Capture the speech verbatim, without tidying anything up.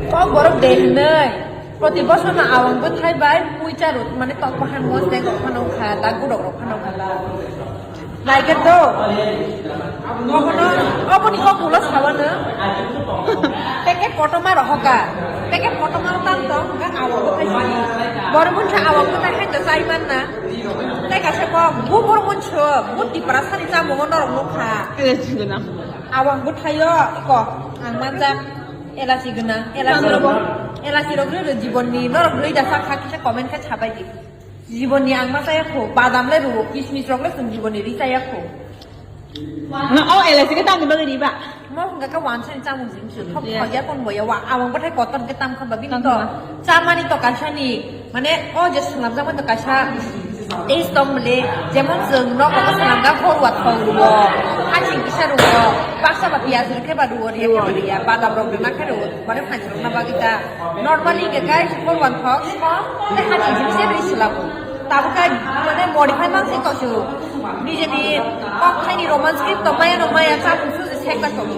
Kok borok de hinwi. Proti bosor no awang bwthai bai puicha rok mane tok bahan mosdeng rok phano kha, da gudok rok phano kha da. Naikhe to. Obono, oboni kok ulo sawano. Packet kotorma rohoka. Packet kotorma tang tong, ga awang bwthai sini. Borok mungsa awang bwthai hai to chai manna. Tei kaisa kok, bu borok mungsa, bu Tiprasani chamungo norok nukha. Awang bwthaio kok, ang manjak. Elachi gwnang, elachi rok, elachi rok rw rw jibonni, norok rw da sak kha kisa comment khe sabai di. Jibonni ang ma chaya kho, badam le rw, kismis rok le chwng jibonni ri chaya kho. Na o elachi khe tamni bagwi riba? Mo hwnga khe wansani chamung jim se thok khoya kon boya wa, awang bwthai kotor khe tam khamba bini to. Chamani to kaisani, mane o je swnamjakmani to kaisa taste tong mole, jemon chwng nogo swnamjak horwa thok rw, haching kisa rw, baksa ba piyaj rw khe ba rw, rw khe ba rw, badam rok rw na khe rw, mane phansi rw na bagwi ta. Normally ke guys, horwa thok, tei haching jim se rw swlabo. Tabuk khe mane modify mang se to su. Nijeni kok thaini Roman script to maya no maya chamung su je sekta tong.